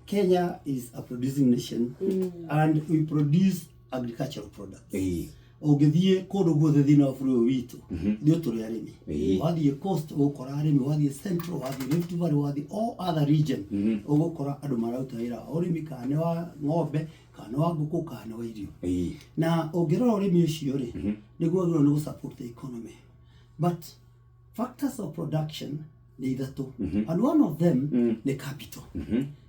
Kenya is a producing nation and we produce agricultural products. Ũngĩthiĩ kũndũ guothe thĩinĩ wa bũrũri ũyũ witũ, ithuĩ tũrĩ arĩmi. Wathiĩ coast ũgũkora arĩmi, wathiĩ central, wathiĩ Rift Valley, wathiĩ all other region, ũgũkora andũ mararuta wĩra wa ũrĩmi, kana nĩ wa ng'ombe, kana nĩ wa ngũkũ, kana nĩ wa irio. Na ũngĩrora ũrĩmi ũcio rĩ, nĩguo wagĩrĩirwo nĩ gũ support the economy. But factors of production nĩ ithatũ, and one of them nĩ capital.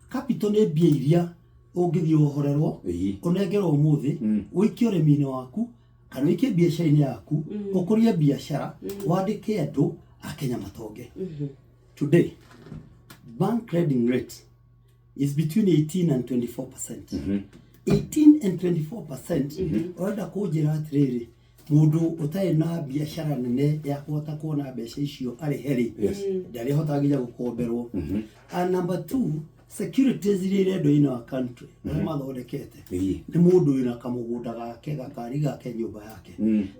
Capital nĩ mbia iria ũngĩthiĩ wohorerwo, ũnengerwo ũmũthĩ, ũikie ũrĩmi-inĩ waku kana ũikie biacara-inĩ yaku, ũkũrie biacara, wandĩke andũ a Kenya matonge. Today bank lending rate is between 18 and 24%. 18 and 24%. Ũrenda kũnjĩra atĩrĩrĩ, mũndũ ũtarĩ na biacara nene ya kũhota kuona mbeca icio arĩhe rĩ, ndarĩhotaga nginya gũkomberwo. And number two, securities iria irendwo in our country, arĩa mathondekete nĩ mũndũ wĩna kamũgũnda gake, gakari gake, nyũmba yake.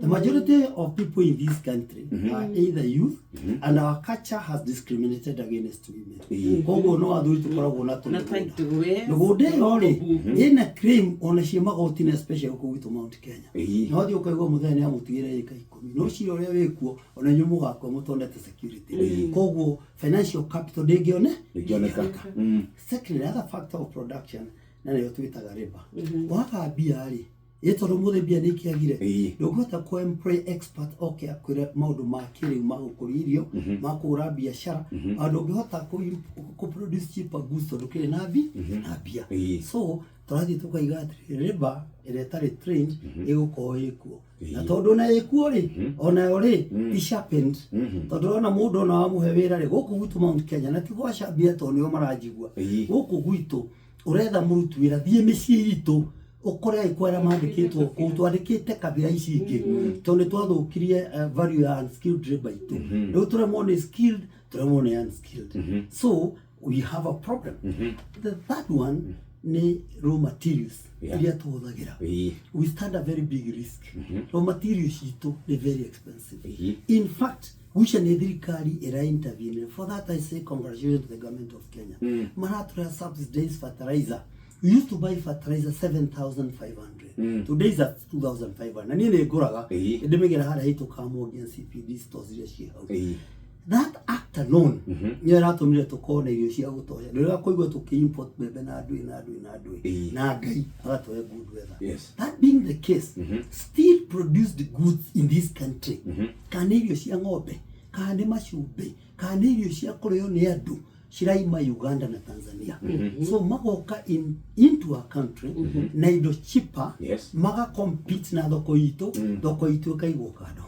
The majority of people in this country are either youth, and our culture has discriminated against women. Koguo no athuri tũkoragwo na na tũmĩgũnda. Title, yes. Mĩgũnda ĩyo rĩ, ĩna claim ona cia magoti na special gũkũ gwitũ Mount Kenya. Na wathiĩ ũkaigua mũthenya nĩ amũtigĩre ĩka 10, no cira ũrĩa wĩkuo ona inyuĩ mũgakua mũtonete security. Koguo financial capital ndĩngĩone. Ndĩngĩoneka. Secondly, other factor of production, na nĩyo twĩtaga labor. Waga mbia rĩ, ĩ tondũ mũthĩ mbia nĩ ikĩagire, ndũngĩhota kũ employ expert oke akwĩre maũndũ ma kĩrĩu ma gũkũria irio, ma kũhũra biacara, na ndũngĩhota kũ produce cheaper goods tondũ kĩrĩ na mbia. So tũrathiĩ tũkaiga atĩrĩ, labor ĩrĩa ĩtarĩ trained ĩgũkorwo ĩkuo, na tondũ ona ĩkuo rĩ, onayo rĩ ti sharpened, tondũ ona mũndũ ona wamũhe wĩra rĩ, gũkũ gwitũ Mount Kenya, na ti gwacambia tondũ nĩo maranjigua, gũkũ gwitũ ũretha mũruti wĩra, thiĩ mĩciĩ itũ ũkore agĩkũra arĩa mandĩkĩtwo kũu, twandĩkĩte kabira ici ingĩ, tondũ nĩ twathũkirie value ya unskilled labor itũ. Rĩu tũremwo nĩ skilled, tũremwo nĩ unskilled, so we have a problem. The third one nĩ raw materials iria tũhũthagĩra. We stand a very big risk. Raw materials itũ nĩ very expensive. In fact, guca nĩ thirikari ĩra intervene. For that I say congratulations to the government of Kenya. Maratũrĩa subsidized fertilizer. We used to buy fertilizer 7500, today is at 2500, na niĩ nĩ ngũraga, ndĩmĩgĩra harĩa hĩtũkaga Mwangi NCPD stores iria ciĩ hau. That act alone nĩyo ĩratũmire tũkorwo na irio cia gũtosha. Rĩrĩa kũigua tũkĩ import mbembe na ndũĩ na ndũĩ na ndũĩ, na Ngai agatũhe good weather. That being the case, still produced goods in this country, kana nĩ irio cia ng'ombe, kana nĩ macumbĩ, kana nĩ irio cia kũrĩo nĩ andũ, ciraima Uganda na Tanzania. So magoka into our country na indo cheaper, maga compete na thoko itũ, thoko itũ ĩkaigwo kando.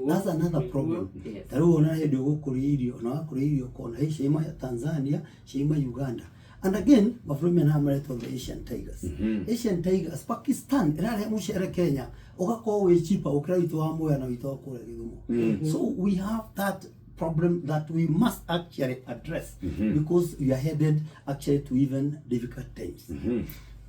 That's another problem. Ta rĩu ona hĩndĩ ũgũkũria irio, ona wakũria irio ũkona hey, ciaima Tanzania, ciaima Uganda. And again, mabũrũri mena maretwo the Asian Tigers. Asian Tigers, Pakistan ĩrarehe mũcere Kenya ũgakorwo wĩ cheaper gũkĩra witũ wa Mwea na witũ wa kũrĩa Gĩthumo. So we have that problem that we must actually address because we are headed actually to even difficult times.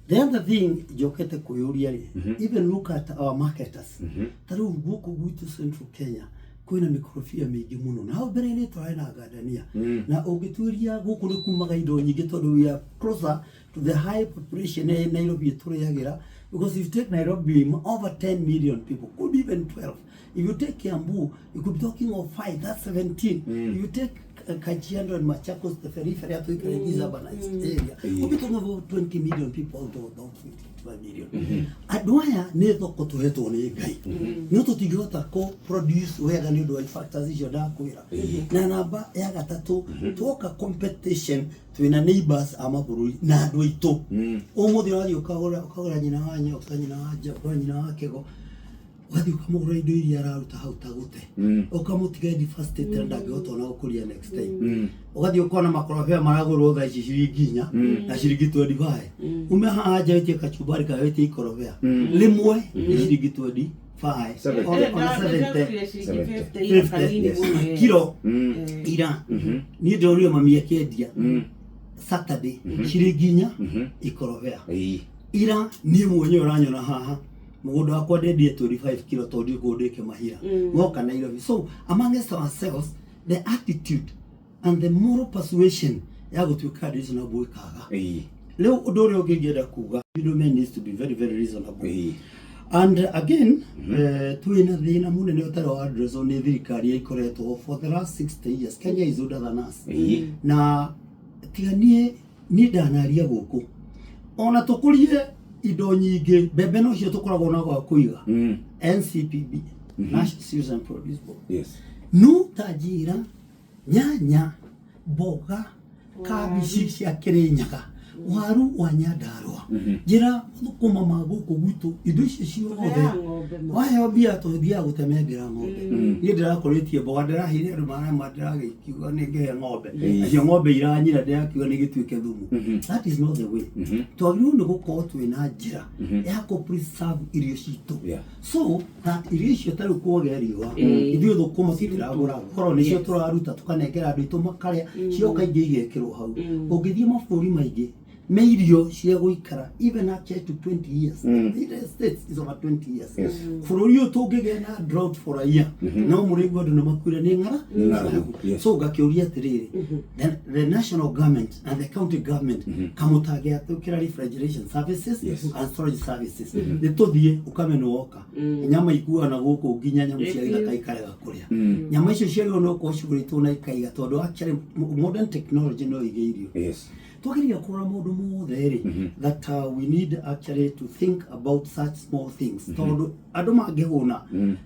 The other thing njokete kwĩyũria rĩ, even look at our marketers. Ta rĩu gũkũ gwitũ Central Kenya kwĩna mĩkorobia mĩingĩ mũno, na hau mbere-inĩ tũrarĩ na ngandania, na ũngĩtuĩria gũkũ nĩ kumaga indo nyingĩ tondũ we are closer to the high population ya Nairobi ĩtũrĩagĩra, because if you take Nairobi, over 10 million people, could be even 12. If you take Kiambu, you could be talking of 5, that's 17. If you take Kajiado and Machakos, the periphery ya tuikare, this urbanized area, we'll be talking about 20 million people out of those 55 million. Andũ aya nĩ thoko tũhetwo nĩ Ngai, no tũtingĩhota kũ produce wega nĩ ũndũ wa factors icio ndakwĩra. Na namba ya gatatũ, twoka competition, twĩna neighbors a mabũrũri na andũ aitũ. Ũmũthĩ ũrathiĩ ũkagũra nyina wa nyoka, nyina wa njoka, nyina wa kĩgo, ũgathiĩ ũkamũgũra indo iria araruta hau ta gũte, ũkamũtiga devastated na ndangĩhota ona gũkũria next time. Ũgathiĩ ũkona makorobia maragũrwo thaa ici ciringi 4 na ciringi 25. Ume haha nja wĩtie kachumbari kana wĩtie ikorobia rĩmwe nĩ ciringi 25. Ona 70. 50. Kiro ira niĩ ndĩronire mami akĩendia Saturday ciringi 4 ikorobia. Ira niĩ mwenyewe ũranyona haha mũgũnda wakwa ndendie 25 kilo tondũ ndiũĩ kũndũ ndĩke mahira moka Nairobi. So amongst ourselves, the attitude and the moral persuasion ya gũtuĩka reasonable ĩkaga. Rĩu ũndũ ũrĩa ũngĩ ingĩenda kuga, middleman needs to be very very reasonable. And again, twĩna thĩna mũnene ũtarĩ wa addresswo nĩ thirikari ĩkoretwo for the last 60 years. Kenya is older than us. Na tiga niĩ ndanaria gũkũ, ona tũkũrie indo nyingĩ, mbembe nocio tũkoragwo na gwa kũiga. NCPB, National Cereals and Produce Board. No ta njĩra nyanya, mboga, kabici cia Kĩrĩnyaga, waru wa Nyandarũa, njĩra thũkũma ma gũkũ gwitũ, indo icio ciothe. Tũheaga ng'ombe ma. Waheo mbia tũthiaga gũtemengera ng'ombe. Niĩ ndĩrakũrĩtie mboga, ndĩraheire andũ marema, ndĩragĩkiuga nĩ ngĩhe ng'ombe. Nacio ng'ombe iranyira, ndĩrakiuga nĩ gĩtuĩke thumu. That is not the way. Twagĩrĩirwo nĩ gũkorwo twĩna njĩra ya kũ preserve irio citũ. So that irio icio ta rĩu kwagĩa riũa, ithuĩ thũkũma tũtiragũra, korwo nĩcio tũraruta tũkanengera andũ aitũ makarĩa, cioka ingĩ igekĩrwo hau. Ũngĩthiĩ mabũrũri maingĩ me irio cia gũikara even actually to 20 years. The United States is over 20 years. Bũrũri ũyũ tũngĩgĩa na drought for a year, no mũrĩigua andũ nĩ makuire nĩ ng'ara. Ng'aragu, yes. So ngakĩũria atĩrĩrĩ, the national government and the county government kamũtangĩatũkĩra refrigeration services and storage services, nĩ tũthiĩ ũkame nĩ woka nyama ikuaga na gũkũ nginya nyamũ cia gĩthaka ikarega kũrĩa. Nyama icio ciagĩrĩirwo nĩ gũkorwo cigũrĩtwo na ikaiga, tondũ actually modern technology no ige irio. Twagĩrĩire kũrora maũndũ mothe rĩ, that we need actually to think about such small things, tondũ andũ mangĩhũna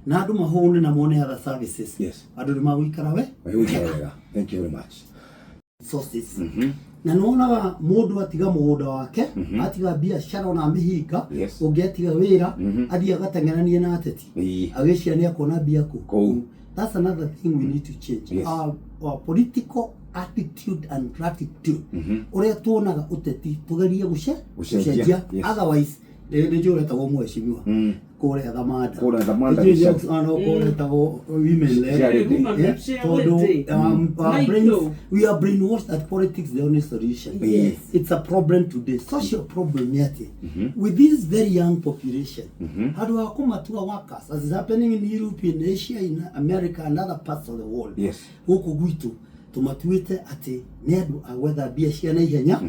na andũ mahũne na mone other services, andũ nĩ magũikara we. Magĩgũikara wega. Thank you very much. Resources. Na nĩwonaga mũndũ atiga mũgũnda wake, atiga biacara, ona amĩhinga, ũngĩ atiga wĩra, athiĩ agateng'eranie na ateti, agĩciria nĩ akuona mbia kũ. Kũu. That's another thing we need to change. Our political attitude and gratitude, ũrĩa tuonaga ũteti, tũgerie Gũcenjia. gũcenjia. Otherwise nĩ njũĩ ũretagwo mheshimiwa kũrĩa Thamanda. Kũrĩa Thamanda. Nĩ njũĩ Jackson kũrĩa etagwo women led. Charity. Women Yeah, rep. tondũ our Naitũ. brains, we are brainwashed that politics is the only solution. It's a problem today, social problem nĩ atĩ with this very young population, handũ ha kũmatua workers as is happening in Europe, in Asia, in America and other parts of the world, gũkũ gwitũ tũmatuĩte atĩ nĩ andũ a gwetha mbia cia naihenya,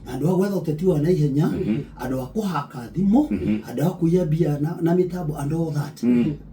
andũ a gwetha ũteti wa naihenya, andũ a kũhaka thimũ, andũ a kũiya mbia na mĩtambo and all that.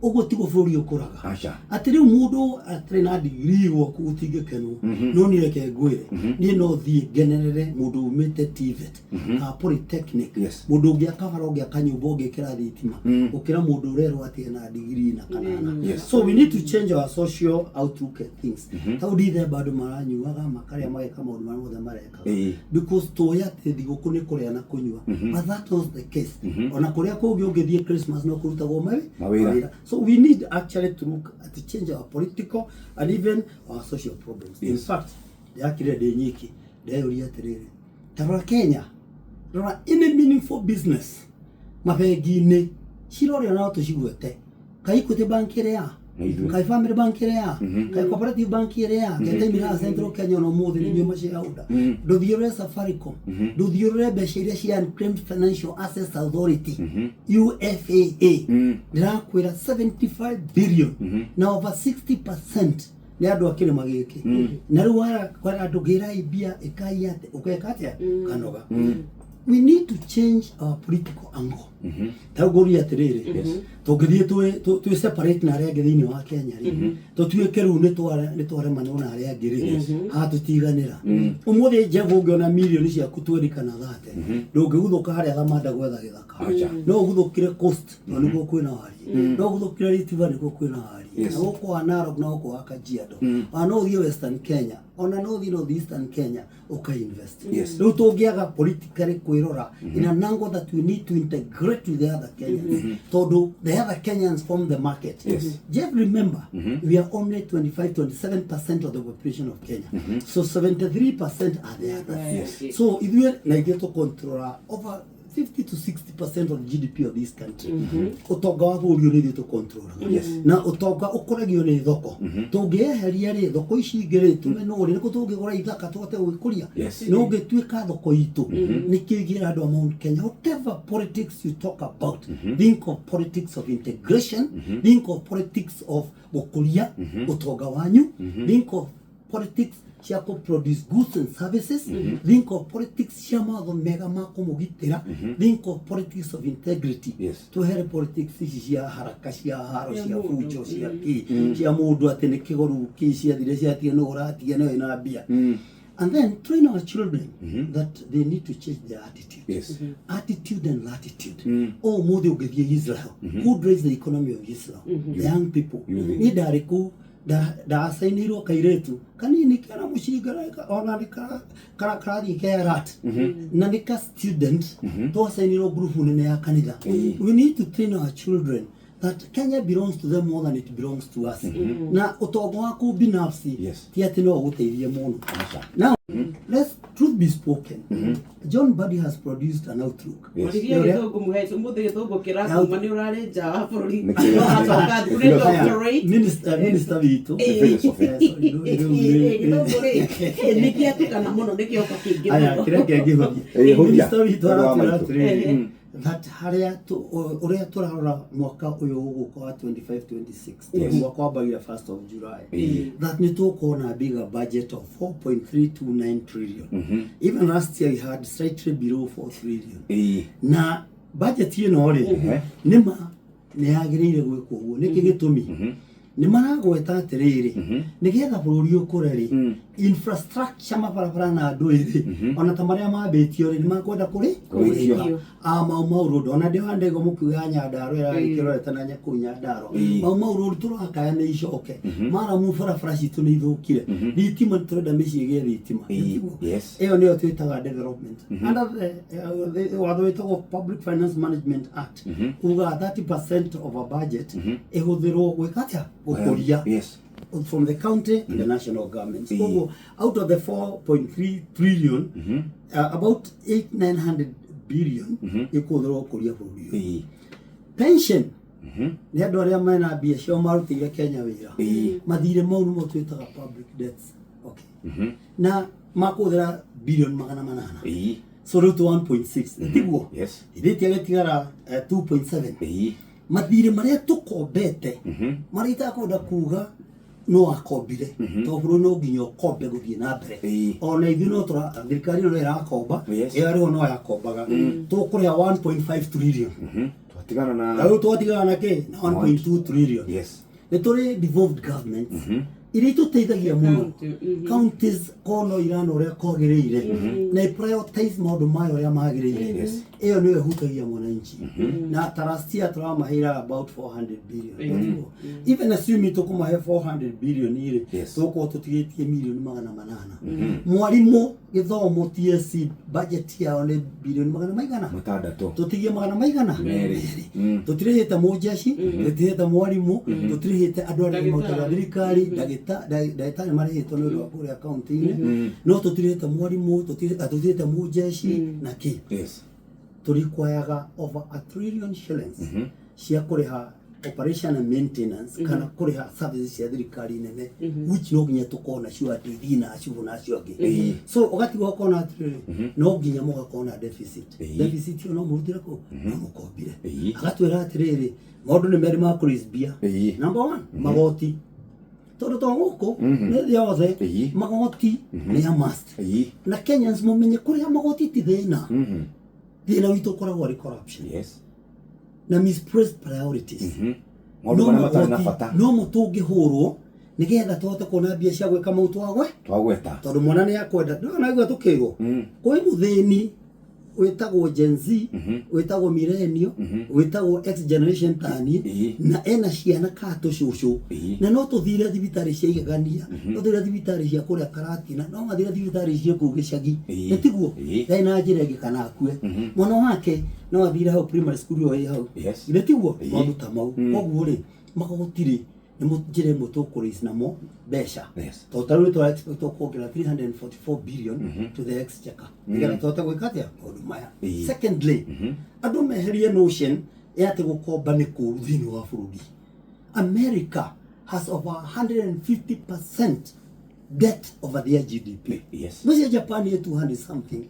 Ũguo tiguo bũrũri ũkũraga. Aca. Atĩ rĩu mũndũ atarĩ na degree gwaku gũtingĩkenwo. No niĩ reke ngwĩre, niĩ no thiĩ ngenerere mũndũ umĩte TVET kana polytechnic, mũndũ ũngĩaka bara, ũngĩaka nyũmba, ũngĩkĩra thitima, gũkĩra mũndũ ũrerwo atĩ ena degree na kanana. So we need to change our social outlook and things. Tau ndithemba andũ maranyuaga, makarĩa, mageka maũndũ marĩa mothe marekaga, because tũĩ atĩ thigũkũ nĩ kũrĩa na kũnyua, but that was the case. Ona kũrĩa kũngĩ ũngĩthiĩ Christmas no kũrutagwo Mawĩra. So we need actually to look at to change our political and even our social problems. In fact, ndĩrakire ndĩ nyiki, ndeyũria atĩrĩrĩ, ta rora Kenya, rora any meaningful business mabengi-inĩ cirorĩa no tũcigwete, kaĩ Equity Bank ĩrĩa, Nĩ ithuĩ. kaĩ Family Bank ĩrĩa, kaĩ Cooperative Bank ĩrĩa, ketaimĩra Central Kenya ona ũmũthĩ nĩ inyuĩ mashareholder. Ndũthiĩ ũrore Safaricom, ndũthiĩ ũrore mbeca iria cia Unclaimed Financial Assets Authority, UFAA. Ndĩrakwĩra 75 billion na over 60% nĩ andũ a kĩrĩma gĩkĩ. Na rĩu kwara andũ gĩrai mbia, ĩkai atĩ ũgeka atĩa kanoga. We need to change our political angle. Ta rĩu ngũria atĩrĩrĩ, tũngĩthiĩ twĩ separate na arĩa angĩ thĩinĩ wa Kenya rĩ, tũtuĩke rĩu nĩ twaremanwo na arĩa angĩ rĩ, haha tũtiganĩra. Ũmũthĩ Jeff, ũngĩona mirioni ciaku 20 kana 30, ndũngĩguthũka harĩa Thamanda gwetha gĩthaka. Aca. No ũguthũkire coast tondũ nĩkuo kwĩna warie, no ũguthũkire Rift Valley nĩkuo kwĩna warie, na gũkũ wa Narok na gũkũ wa Kajiado, ona no ũthiĩ Western Kenya, ona no ũthiĩ North Eastern Kenya ũka invest. Rĩu tũngĩaga politically kwĩrora in an angle that we need to integrate with the other Kenyans, tondũ the other Kenyans form the market. Jeff, remember, we are only 25 27% of the population of Kenya, so 73% are the others. So ithuĩ na ithuĩ tũcontrola over 50 to 60% of GDP of this country. Ũtonga wa bũrũri ũyũ nĩ ithuĩ tũcontrolaga. Na ũtonga ũkũragio nĩ thoko. Tũngĩeheria rĩ thoko ici ingĩ rĩ, tume no rĩ nĩkũ tũngĩgũra ithaka tũhote gwĩkũria? No ũngĩtuĩka thoko itũ nĩkĩo ingĩra andũ a Mount Kenya, whatever politics you talk about, think of politics of integration, think of politics of gũkũria ũtonga wanyu, think of politics cia kũ produce goods and services. Think of politics cia mawatho mega ma kũmũgitĩra. Think of politics of integrity. Twehere politics ici cia haraka, cia haro, Cia cia mũndũ. bunjo, cia kĩ, cia mũndũ atĩ nĩ kĩgoru kĩ ciathire ciatige nũ ũratiga nĩyo ĩna mbia. And then train our children that they need to change their attitude. Attitude and latitude. Oh, mũthĩ ũngĩthiĩ Israel, who drives the economy of Israel? The young people. Niĩ ndarĩ kũu, ndacainĩirwo kairĩtu kanini kena mũcinga ona nĩ karathiĩ ke rat na nĩ ka student, twacainĩirwo ngurubu nene ya kanitha. We need to train our children that Kenya belongs to them more than it belongs to us, na ũtonga waku binafsi ti atĩ no ũgũteithie mũno. Aca. Now, let's truth be spoken. John Mbadi has produced an outlook. Mariria. Ũrĩa- Gĩthũngũ mũhe ũmũthĩ, gĩthũngũ kĩrakuma nĩ ũrarĩ nja wa bũrũri. Nĩ kĩrĩa- Ũracoka thukuru nĩ doctorate. Minister witũ. Philosophy. Sorry, rĩu Gĩthũngũ rĩ nĩ kĩatukana mũno, nĩ kĩoka kĩingĩ Aya, mũno. kĩrĩa kĩngĩhũthia. Ĩĩ, hũthia. Minister witũ Ũhoro wa aratwĩra maitũ. atĩrĩrĩ, that harĩa ũrĩa tũrarora mwaka ũyũ ũgũka wa 25 26, mwaka wambagia 1st of July, that nĩ tũkuona bigger budget of 4.329 trillion. Even last year we had slightly below 4 trillion. Na budget ĩno rĩ, nĩma nĩ yagĩrĩire gwĩkwo ũguo. Nĩkĩ gĩtũmi? Nĩ maragweta atĩrĩrĩ, nĩgetha bũrũri ũkũre rĩ, infrastructure, mabarabara na andũ ĩrĩ, ona ta marĩa mambĩtio rĩ, nĩ makwenda kũrĩ Kũrĩkio. kũrĩka. A Mau Mau Road, ona ndĩ ndaigo mũkiuga Nyandarua ĩrarĩ kĩrorete na kũu Nyandarua. Mau Mau Road tũrakaya nĩ icoke maramu, barabara citũ nĩ ithũkire, thitima nĩ tũrenda mĩciĩ ĩgĩe thitima. Nĩtiguo? Yes. Ĩyo nĩyo twĩtaga development under the watho wĩtagwo Public Finance Management Act, ugaga 30% of a budget ĩhũthĩrwo gwĩka atĩa? Gũkũria from the county and the national governments. Koguo out of the 4.3 trillion, about 8 900 billion ĩkũhũthĩrwo gũkũria bũrũri ũyũ. Pension nĩ andũ arĩa mena mbia ciao marutĩire Kenya wĩra, mathirĩ mau nĩmo twĩtaga public debts, okay. Na makũhũthĩra bilioni 800. So rĩu tũ 1.6, tiguo? Yes. Ithĩti agĩtigara 2.7. Mathirĩ marĩa tũkombete, marĩa itakwenda kuga no akombire, tondũ bũrũri no nginya ũkombe gũthiĩ na mbere. Ona ithuĩ no tũra thirikari ĩno no ĩrakomba, ĩyo ĩrĩho no yakombaga, tũkũrĩha 1.5 trillion. Twatigana na na rĩu twatigana na kĩ? Na 1.2 trillion. Nĩ tũrĩ devolved governments iria itũteithagia mũno. County, Counties kono irana ũrĩa kwagĩrĩire na iprioritize maũndũ mayo ũrĩa magĩrĩire. Ĩyo nĩyo ĩhutagia mwananchi, na tarastia tũramaheira about 400 billion. Even assuming tũkũmahe 400 billion rĩ, tũgũkorwo tũtigĩtie mirioni 800. Mwarimũ gĩthomo, TSC budget yao nĩ bilioni magana maigana? 6. Tũtigie magana maigana? 2. Tũtirĩhĩte mũjeshi, tũtirĩhĩte mwarimũ, tũtirĩhĩte andũ arĩa Ndagĩtarĩ. marutaga thirikari, ndagĩtarĩ marĩhĩtwo nĩ ũndũ wa kũrĩa kaunti-inĩ, no tũtirĩhĩte mwarimũ, tũtirĩhĩte mũjeshi na kĩ. Tũrikwayaga over a trillion shillings cia kũrĩha operation and maintenance kana kũrĩha services cia thirikari nene, which no nginya tũkorwo nacio andũ na acio na acio angĩ. So ũgatigwo ũkona atĩrĩrĩ, no nginya mũgakorwo na deficit. Deficit ĩyo no mũrutĩre kũ? No mũkombire. Agatwĩra atĩrĩrĩ, maũndũ nĩ merĩ ma kũraise mbia. Number one, magoti, tondũ to gũkũ nĩ thĩ yothe, magoti nĩ a must. Na Kenyans mũmenye kũrĩha magoti ti thĩna. Thĩna witũ ũkoragwo arĩ corruption na misplaced priorities. Maũndũ No marĩa matarĩ na magoti bata. no mo tũngĩhũrwo nĩgetha tũhote kuona mbia cia gwĩka mau twagwe Twagweta. Tondũ mwana nĩ akwenda ndĩrona tũkĩrwo kwĩ mũthĩni wĩtagwo Gen Z, wĩtagwo millennial, wĩtagwo X generation tani, na ena ciana ka tũcũcũ, na no tũthire thibitarĩ cia igegania, no tũthire thibitarĩ cia kũrĩa Karatina, no mathire thibitarĩ cia kũu gĩcagi. Nĩ tiguo? Ndarĩ na njĩra ĩngĩ kana akue. Mwana wake no athire hau primary school ĩyo ĩ hau. Nĩ tiguo? Maũndũ ta mau. Koguo rĩ, magoti rĩ, nĩmo njĩra ĩmwe tũkũraise namo mbeca, tondũ ta rĩu tũra expect kuongerera 344 billion to the exchequer nĩgetha tũhote gwĩka atĩa? Maũndũ maya. Secondly, andũ meherie notion ya atĩ gũkomba nĩ kũũru thĩinĩ wa bũrũri. America has over 150% debt over their GDP. No cia Japan ĩ 200 something.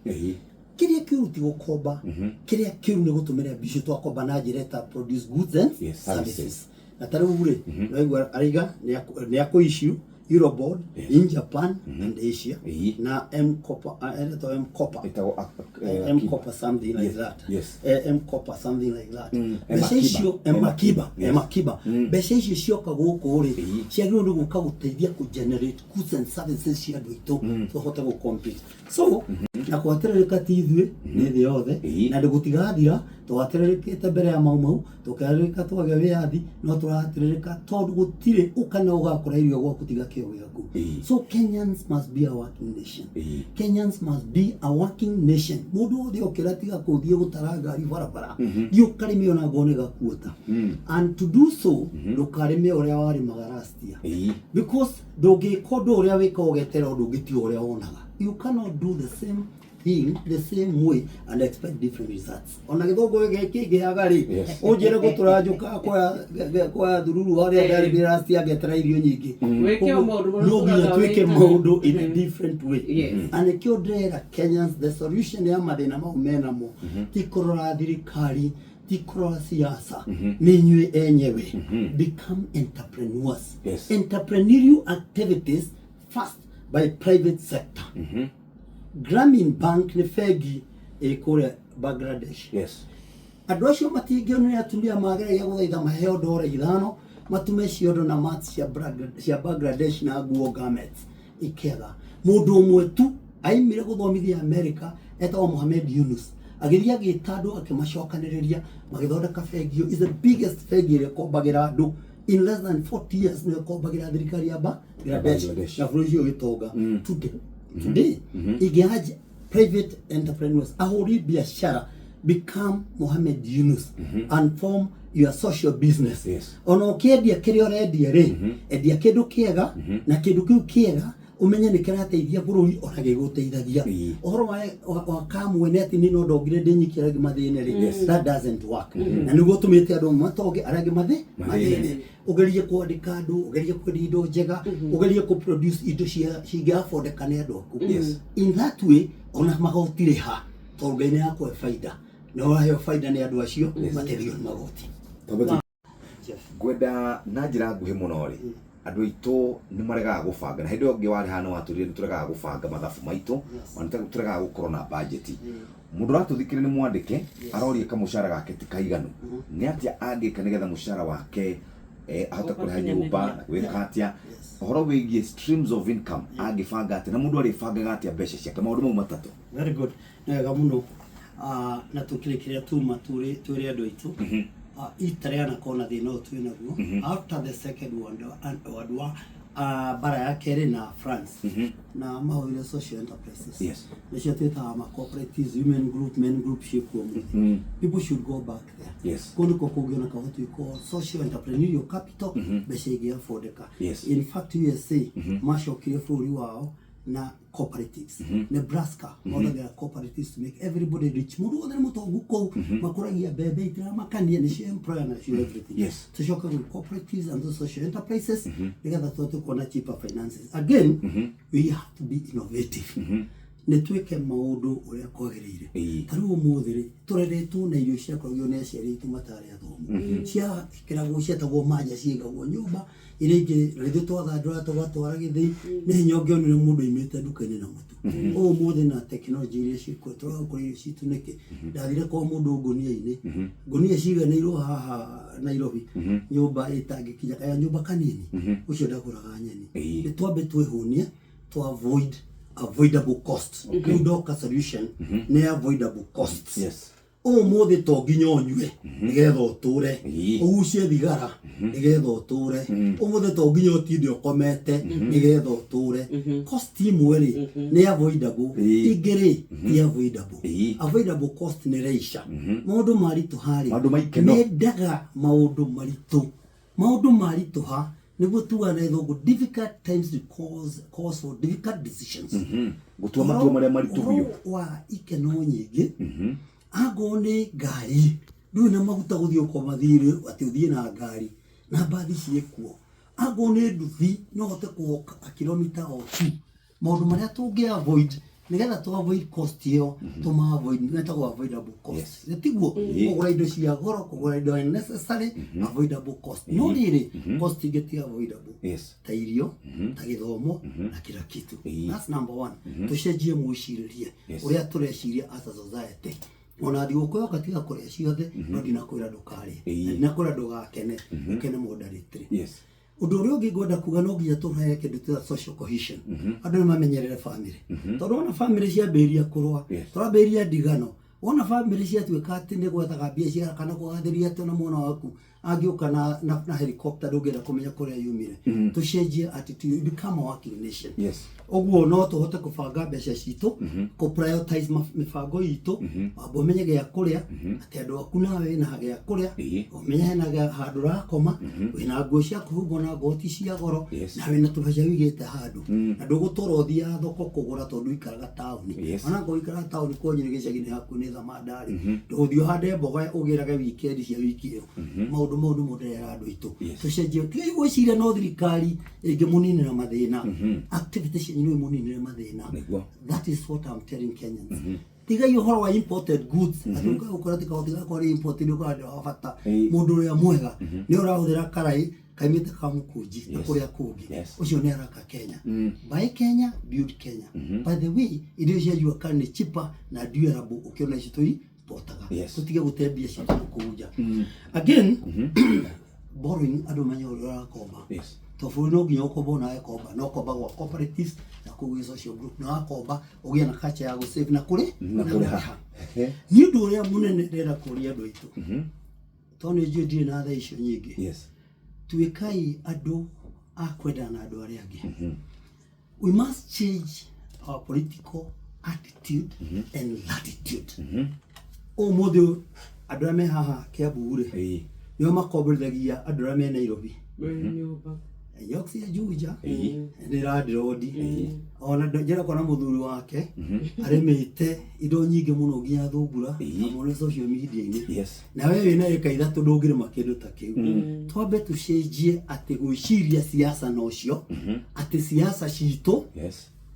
Kĩrĩa kĩũru ti gũkomba, kĩrĩa kĩũru nĩ gũtũmĩra mbicio twakomba na njĩra ĩta produce goods and Yes, services. Services. Na ta rĩu rĩ, naigua araiga nĩ akũ issue Eurobond in Japan and Asia na M Copper, etagwo M Copper. Ĩtagwo M Copper something like Yes, that. yes. M Copper something like that. M Mbeca Akiba. icio M M Akiba, Akiba, M Akiba. Mbeca icio cioka gũkũ rĩ, ciagĩrĩirwo nĩ gũka gũteithia kũ generate goods and services cia andũ aitũ tũhote gũ compete. So, na kwaterereka ti ithuĩ nĩ thĩ yothe na gũtigathira twatererĩkĩte mbere ya mau mau tũkerĩrĩka twage wĩyathi no tũratererĩka tondũ gũtirĩ ũkana ũgakora irio gwaku tiga kĩo gĩaku. So Kenyans must be a working nation. Kenyans must be a working nation. Mũndũ wothe okĩra tiga kũthiĩ gũtara ngari barabara, thiĩ ũkarĩme ona ngorwo nĩ gakuota. And to do so, ndũkarĩme ũrĩa warĩmaga last year. Because ndũngĩka ũndũ ũrĩa wĩka ũgetera ũndũ ũngĩ tiga ũrĩa wonaga. You cannot do the same thing the same way and expect different results. Ona gĩthũngũ gĩkĩingĩhaga rĩ, ũnjĩre gũtũranjũka kuoya thururu harĩa ndarĩmire last year ngetera irio nyingĩ. Wĩke o maũndũ marĩa No nginya tũraga twĩke wĩkaga. maũndũ in a different way. Yes. Na nĩkĩo ndĩrera Kenyans the solution ya mathĩna mau menamo ti kũrora thirikari, ti kũrora siasa, nĩ inyuĩ enyewe. Become entrepreneurs. Yes. Entrepreneurial activities first by private sector. Grameen Bank nĩ bengi ĩ kũrĩa Bangladesh. Yes. Andũ acio matingĩonire atumia mageragia gũthaitha maheo ndora 5 matume ciondo na mats cia Bangladesh na nguo garments ikĩaga. Mũndũ ũmwe tu aimire gũthomithia America etagwo Mohamed Yunus, agĩthiĩ agĩta andũ akĩmacokanĩrĩria magĩthondeka bengi ĩyo. Is the biggest bengi ĩrĩa ĩkombagĩra andũ in less than 40 years, nĩyo ĩkombagĩra thirikari ya Bangladesh Bangladesh. na bũrũri ũcio ũgĩtonga. Today ingĩanjia private entrepreneurs, ahũri biashara, become Mohamed Yunus and form your social business. Yes. Ona ũkĩendia kĩrĩa ũrendia rĩ, endia kĩndũ kĩega na kĩndũ kĩu kĩega ũmenye nĩ kĩrateithia bũrũri ona gĩgũteithagia. Ũhoro wa kamwene atĩ niĩ no ndongire ndĩnyikie arĩa angĩ mathĩne rĩ, that doesn't work. Na nĩguo ũtũmĩte andũ matonge arĩa angĩ mathĩne. Ũgerie kwandĩka andũ, ũgerie kwendia indo njega, ũgerie kũ produce indo cingĩafordeka nĩ andũ aku. In that way ona magoti rĩha tondũ Ngai nĩ akũhe baida, na ũraheo baida nĩ andũ acio mateithio nĩ magoti. Ngwenda na njĩra nguhĩ mũno rĩ, andũ aitũ nĩ maregaga gũbanga, na hĩndĩ ĩyo ũngĩ warĩ haha nĩ watwĩrire nĩ tũregaga gũbanga mathabu maitũ, ona nĩ tũregaga gũkorwo na budget. Mũndũ ũratũthikĩrĩria nĩ mwandĩke, aroria kamũcara gake ti kaiganu, nĩ atĩa angĩka nĩgetha mũcara wake ahote kũrĩha nyũmba na gwĩka atĩa? Ũhoro wĩgiĩ streams of income angĩbanga atĩa, na mũndũ arĩbangaga atĩa mbeca ciake, maũndũ mau matatũ. Very good. Nĩ wega mũno. Na tũkĩrĩkĩrĩria tuma twĩre andũ aitũ Italy yanakorwo na thĩna ũyũ twĩ naguo after the second world war, bara ya kerĩ na France, na mahũthĩre social enterprises. Nĩcio twĩtaga ma cooperatives, women group, men group ciĩkuo mũthĩ. People should go back there. Kũu nĩkuo kũngĩoneka what we call social entrepreneurial capital, mbeca ingĩafordeka. In fact USA macokire bũrũri wao na cooperatives. Nebraska mahũthagĩra cooperatives to make everybody rich. Mũndũ wothe nĩ mũtongu kũu, makũragia mbembe itiramakania, nĩcio employer na nĩcio everything. Tũcoke gwĩ cooperatives and those social enterprises nĩgetha tũhote kuona cheaper finances. Again, we have to be innovative. Nĩ twĩke maũndũ ũrĩa kwagĩrĩire. Ta rĩu ũmũthĩ rĩ, tũreretwo na irio ciakoragio nĩ aciari aitũ matarĩ athomu, ciekĩragwo cietagwo manja, ciaigagwo nyũmba iria ingĩ rĩthĩ twathandũra tũgatwara gĩthĩi, nĩ hinya ũngĩonire mũndũ aimĩte nduka-inĩ na mũtu. Ũmũthĩ na tekinoronjĩ iria ciĩkuo tũraga kũrĩa irio citũ nĩkĩ. Ndathire kwa mũndũ ngũnia-inĩ, ngũnia ciganĩirwo haha Nairobi, nyũmba ĩtangĩkinya kaya nyũmba kanini, ũcio ndagũraga nyeni. Nĩ twambe twĩhũnie to avoid avoidable costs. Rĩu ndoka solution nĩ avoidable costs. Ũmũthĩ to nginya ũnyue nĩgetha ũtũre, ũgucie thigara nĩgetha ũtũre, ũmũthĩ to nginya ũtinde ũkomete nĩgetha ũtũre. Cost imwe rĩ nĩ avoidable, ingĩ rĩ ti avoidable. Avoidable cost nĩ leisure, maũndũ maritũha rĩ, Maũndũ ma ikeno. mendaga maũndũ maritũ, maũndũ maritũha nĩguo tugaga na gĩthũngũ difficult times cause for difficult decisions. Gũtua matua marĩa maritũ biũ. Ũhoro wa ikeno nyingĩ, angorwo nĩ ngari ndũrĩ na maguta gũthiĩ ũkoma thirĩ atĩ ũthiĩ na ngari na mbathi ciĩkuo, angorwo nĩ nduthi no ũhote kũwoka a kilomita o two. Maũndũ marĩa tũngĩ avoid Nĩgetha tũ avoid cost ĩyo, tũma avoid metagwo avoidable cost. Nĩ tiguo? Kũgũra indo cia goro, kũgũra indo unnecessary, avoidable cost. No rĩrĩ, cost ingĩ ti avoidable, ta irio, ta gĩthomo na kila kitu. That's number one. Tũcenjie mwĩcirĩrie ũrĩa tũreciria as a society. Ona thigũkũ yoka, tiga kũrĩa ciothe, no ndinakwĩra ndũkarĩe na ndinakwĩra ndũgakene, ũkene moderately. Ũndũ ũrĩa ũngĩ ngwenda kuga, no nginya tũhe kĩndũ ta social cohesion. Andũ nĩ mamenyerere family, tondũ wona family ciambĩrĩria kũrũa, tũrambĩrĩria ndigano. Wona family ciatuĩka atĩ nĩ gwethaga mbia cia kana kũgathĩria, atĩ ona mwana waku angĩũka na helicopter ndũngĩenda kũmenya kũrĩa yumire. Tũcenjie attitude, we become a working nation. Ũguo no tũhote kũbanga mbeca citũ, kũ prioritize mĩbango itũ. Wamba ũmenye gĩa kũrĩa, atĩ andũ aku nawe wĩna gĩa kũrĩa, ũmenye hena handũ ũrakoma, wĩna nguo cia kũhumbwo na ngoti cia goro, na wĩna tũbeca wĩigĩte handũ, na ndũgũtũra ũthiaga thoko kũgũra tondũ ũikaraga taũni. Ona ngorwo ũikaraga taũni, kwanyu nĩ gĩcagi-inĩ hakuhĩ nĩ thamandarĩ, ndũgũthiĩ ũhande mboga ũgĩrage weekend cia wiki ĩyo. Maũndũ mau nĩmo ndĩrera andũ aitũ. Tũcenjie, tigai gwĩciria no thirikari ĩngĩmũninĩra mathĩna. Activity cianyu no imũninĩre mathĩna. That is what I'm telling Kenyans. Tigai ũhoro wa imported goods, atĩ ũkaga gũkora atĩ kaũndũ gakwa nĩ imported, ũkora ndĩ wa bata. Mũndũ ũrĩa mwega nĩ ũrahũthĩra karai kaimĩte ka mũkũnji na kũrĩa kũngĩ. Ũcio nĩ araka Kenya. Buy Kenya, build Kenya. By the way, irio cia jua kali nĩ cheaper na durable ũkĩona ici tũimportaga. Tũtige gũte mbia citũ na kũu nja. Again, borrowing, andũ menye ũrĩa ũrakomba. To bũrũri no nginya ũkomba, nawe komba no komba gwa cooperatives na kũu gwĩ social group, na wakomba ũgĩe na culture ya gũsave na kũrĩ na kũrĩha. Nĩ ũndũ ũrĩa mũnene ndĩrenda kũria andũ aitũ, tondũ nĩ njũĩ ndirĩ na thaa icio nyingĩ. Tuĩkai andũ a kwendana na andũ arĩa angĩ. We must change our political attitude and latitude. Ũmũthĩ andũ arĩa me haha Kiambu rĩ, nĩo makomborithagia andũ arĩa me Nairobi. Mwene nyũmba. Yox ya Juja nĩ landlord. Ona njĩra kona mũthuri wake arĩmĩte indo nyingĩ mũno nginya thungura, na mũno social media-inĩ. Na we wĩna ĩka 3 ndũngĩrĩma kĩndũ ta kĩu. Twambe tũcenjie atĩ gwĩciria siasa nocio, atĩ siasa citũ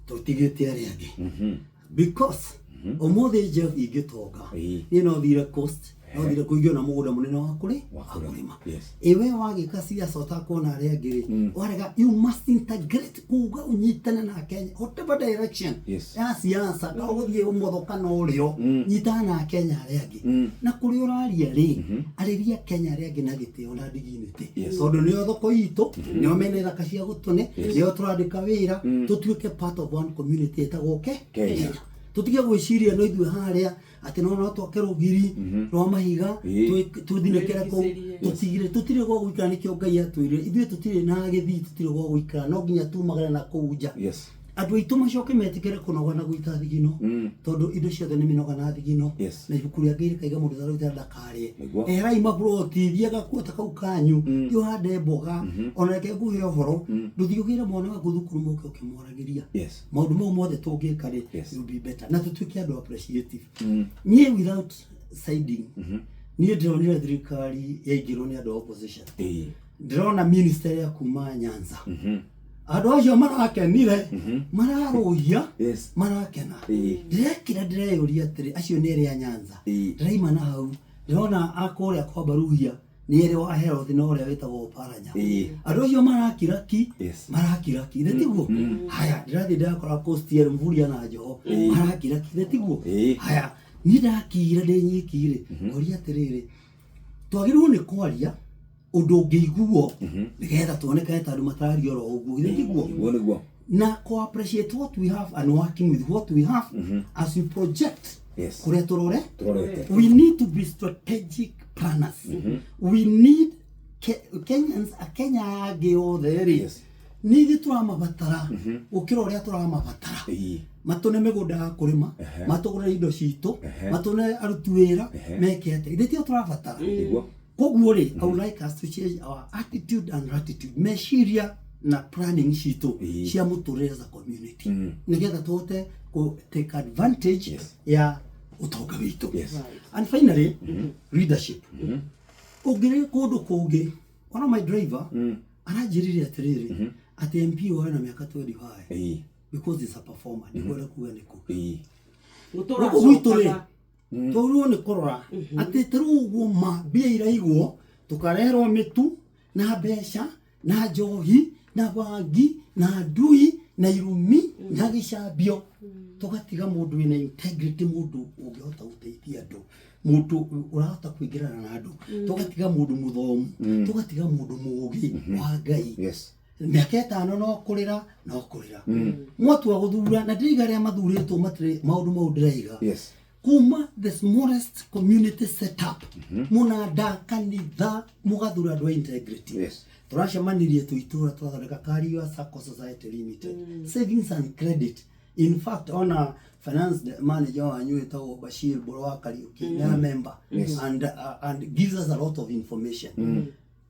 tũtigĩte arĩa angĩ, because ũmũthĩ Jeff ingĩtonga, niĩ no thire coast, no thire kũingĩ na mũgũnda mũnene wa kũrĩ Wa wa kũrĩma. kũrĩma. Ĩwe wagĩka siasa ũtakuona arĩa angĩ rĩ, warega. You must integrate, kuga ũnyitane na Kenya whatever direction ya siasa, kana ũgũthiĩ ũmotho kana ũrĩo, nyitana na Kenya arĩa angĩ. Na kũrĩa ũraria rĩ, arĩria Kenya arĩa angĩ na gĩtĩo na dignity, tondũ nĩo thoko itũ, nĩo mena ithaka cia gũtũne, nĩo tũrandĩka wĩra. Tũtuĩke part of one community ĩtagwo ke Kenya. Tũtige gwĩciria no ithuĩ harĩa, atĩ no twake rũgiri rwa mahiga, twĩthinĩkĩre kũu. Twĩrigicĩrie. Tũtigire tũtirĩ gwa gũikara. Nĩkĩo Ngai atwĩrire ithuĩ tũtirĩ na gĩthii, tũtirĩ gwa gũikara, no nginya tumagare na kũu nja. Andũ aitũ macoke metĩkĩre kũnoga na gũita thigino, tondũ indo ciothe nĩ mĩnoga na thigino. Na ibuku rĩa Ngai rĩkaiga mũndũ ũtarauta ndakarĩe. Eherai maburoti, thiaga kuota kau kanyu, thiĩ ũhande mboga. Ona reke nguhe ũhoro, ndũthiĩ ũgĩre mwana waku thukuru mũke ũkĩmwaragĩria. Maũndũ mau mothe tũngĩka rĩ, will be better, na tũtuĩke andũ appreciative. Niĩ without siding, niĩ ndĩronire thirikari yaingĩrwo nĩ andũ a opposition. Ndĩrona minister ya kuma Nyanza, andũ acio marakenire, mararũhia, marakena. Ndĩrekira ndĩreyũria atĩrĩ, acio nĩ erĩ a Nyanza? Ndĩraima na hau ndĩrona akũrĩa kwa Baruhia nĩ erĩ wa Health na ũrĩa wĩtagwo Paranya. Andũ acio marakira ki. Marakira ki, nĩ tiguo? Haya, ndĩrathiĩ ndĩrakora Coast Mvurya na Joho marakira ki, nĩ tiguo? Haya, niĩ ndakira ndĩ nyiki rĩ, ngoria atĩrĩrĩ, twagĩrĩirwo nĩ kwaria ũndũ ũngĩiguo nĩgetha tuonekane ta andũ matararia oro ũguo, githĩ tiguo? Niguo, niguo. Na ko appreciate what we have and working with what we have as we project kũrĩa tũrore. Tũrorete. We need to be strategic planners. We need Kenyans, akenya aya angĩ othe rĩ, nĩ ithuĩ tũramabatara gũkĩra ũrĩa tũramabatara. Matũne mĩgũnda ya kũrĩma, matũgũre indo citũ, matũne aruti wĩra, meke atĩa, ithuĩ tio tũrabatara. Koguo rĩ, I would like us to change our attitude and latitude, meciria na planning citũ cia mũtũrĩre as a community, nĩgetha tũhote kũ take advantage ya ũtonga witũ. And finally, leadership. Ũngĩrĩ kũndũ kũngĩ, one of my driver aranjĩrire atĩrĩrĩ, atĩ MP wao na mĩaka 25. Because is a performer, ndikwenda kuga nĩkũ. Gũtũra Gũkũ gwitũ rĩ, cokaga. twagĩrĩirwo nĩ kũrora atĩ ta rĩu ũguo ma mbia iraigwo, tũkareherwo mĩtu na mbeca na njohi na bangi na ndui na irumi na gĩcambio, tũgatiga mũndũ wĩna integrity, mũndũ ũngĩhota gũteithia andũ, mũndũ ũrahota kũingĩrana na andũ, tũgatiga mũndũ mũthomu, tũgatiga mũndũ mũũgĩ wa Ngai. Mĩaka 5 no kũrĩra, no kũrĩra. Mwatua gũthura, na ndĩraiga arĩa mathurĩtwo matirĩ maũndũ mau ndĩraiga. Kuma the smallest community setup, mũnanda, kanitha, mũgathura andũ a integrity. Tũracemanirie twĩ itũra, twathondeka Kariua Sacco Society Limited, savings and credit. In fact, ona finance manager wanyu wĩtagwo Bashir Mboro wa Kariuki nĩ a member and gives us a lot of information.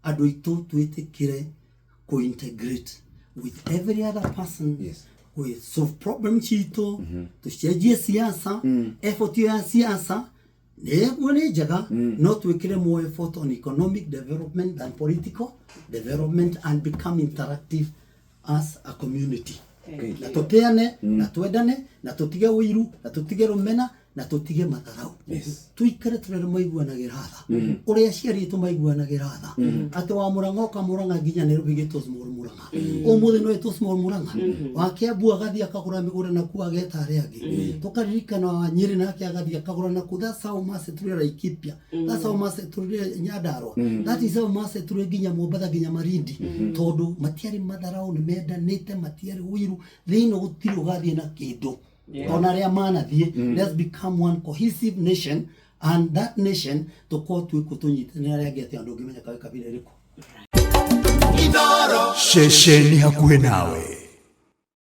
Andũ aitũ, twĩtĩkĩre co-integrate with every other person. We solve problem citũ, tũcenjie siasa. Effort ya siasa nĩguo nĩ njega, no twĩkĩre more effort on economic development than political development and become interactive as a community, na tũteane na twendane na tũtige ũiru na tũtige rũmena na tũtige matharau. Tuikare tũrĩa maiguanagĩra tha, ũrĩa aciari aitũ maiguanagĩra tha, atĩ wa Mũrang'a ũka Mũrang'a nginya Nairobi gĩtwo small Mũrang'a, ũmũthĩ no ĩtwo small Mũrang'a, wa Kiambu agathiĩ akagũra mĩgũnda nakuo, ageta arĩa angĩ, tũkaririkana wa Nyĩrĩ nake agathiĩ akagũra nakuo. That's how masetũrire Laikipia, that's how masetũrire Nyandarua, that is how masetũrire nginya Mombatha, nginya Malindi, tondũ matiarĩ matharau, nĩ mendanĩte, matiarĩ ũiru. Thĩinĩ gũtirĩ ũgathiĩ na kĩndũ ona arĩa manathiĩ. Let's become one cohesive nation, and that nation tũkorwo twĩkuo tũnyitanĩre arĩa angĩ, atĩ andũ ũngĩmenya kaĩ kabira ĩrĩkũ. Ceceni hakuhĩ nawe.